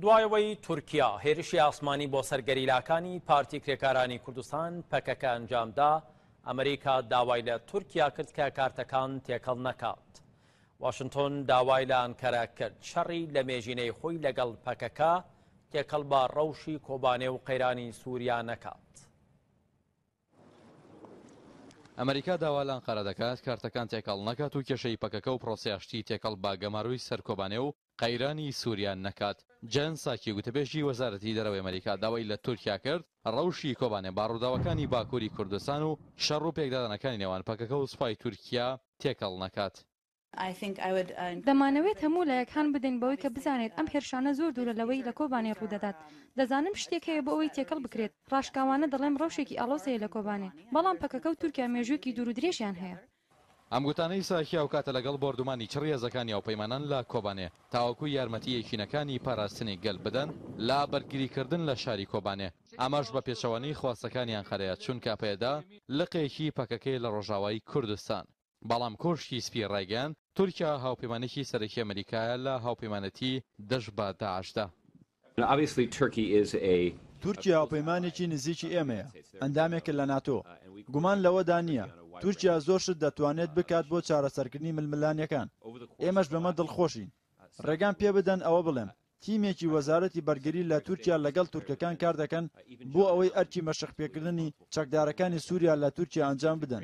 دوای ئەوەی تورکیا هێرشی ئاسمانی بۆ سەر گەریلاکانی پارتی کرێکارانی کوردستان پەکەکە ئەنجامدا، ئەمریکا داوای لە تورکیا کرد کە کارتەکان تێکەڵ نەکات. واشنتۆن داوای لە ئەنکەرە کرد شەڕی لەمێژینەی خۆی لەگەڵ پەکەکە تێکەڵ بە ڕەوشی کۆبانێ و قەیرانی سووریا نەکات. ئەمەریکا داوا لە ئەنقەرە دەکات کارتەکان تێکەڵ نەکات و کێشەی پەکەکە و پرۆسەی ئاشتی تێکەڵ بە گەمارۆی سەر کۆبانێ و قەیرانی سووریا نەکات. جێن ساکی گوتەبێژی وەزارەتی دەرەوەی ئەمەریکا داوای لە تورکیا کرد ڕەوشی کۆبانێ بە ڕووداوەکانی باکووری کوردستان و شەڕ و پێکدادانەکانی نێوان پەکەکە و سوپای تورکیا تێکەڵ نەکات. دەمانەوێت هەموو لایەک هان بدەین بەوەی کە بزانێت ئەم هێرشانە زۆر دوورە لەوەی لە کۆبانێ ڕوودەدات. دەزانم شتێک هەیە بۆ ئەوەی تێکەڵ بکرێت، ڕاشکاوانە دەڵێم ڕەوشێکی ئاڵۆز هەیە لە کۆبانێ، بەڵام پەکەکە و تورکیا مێژوویەکی دوور و درێژیان هەیە. ئەم گوتانەی ساکی هاوکاتە لەگەڵ بۆردومانی چڕی هێزەکانی هاوپەیمانان لە کۆبانێ تاوەکو یارمەتی یەکینەکانی پاراستنی گەل بدەن لە بەرگریکردن لە شاری کۆبانێ، ئەمەش بە پێچەوانەی خواستەکانی ئەنقەرەیە چونکە پەیەدە لقێکی پەکەکەیە لە ڕۆژاوای کوردستان. بەڵام کۆشکی سپی ڕایگەیاند، تورکیا هاوپەیمانێکی سەرەکی ئەمریکایە لە هاوپەیمانێتی دژ بە داعشدا. تورکیا هاوپەیمانێکی نزیکی ئێمەیە، ئەندامێکە لە ناتۆ. گومان لەوەدا نییە، تورکیا زۆر شت دەتوانێت بکات بۆ چارەسەرکردنی ململانێکان. ئێمەش بەمە دڵخۆشین. ڕێگام پێبدەن ئەوە بڵێم، تیمێکی وەزارەتی بەرگری لە تورکیا لەگەڵ تورکەکان کاردەکەن بۆ ئەوەی ئەرکی مەشقپێکردنی چەکدارەکانی سووریا لە تورکیا ئەنجام بدەن.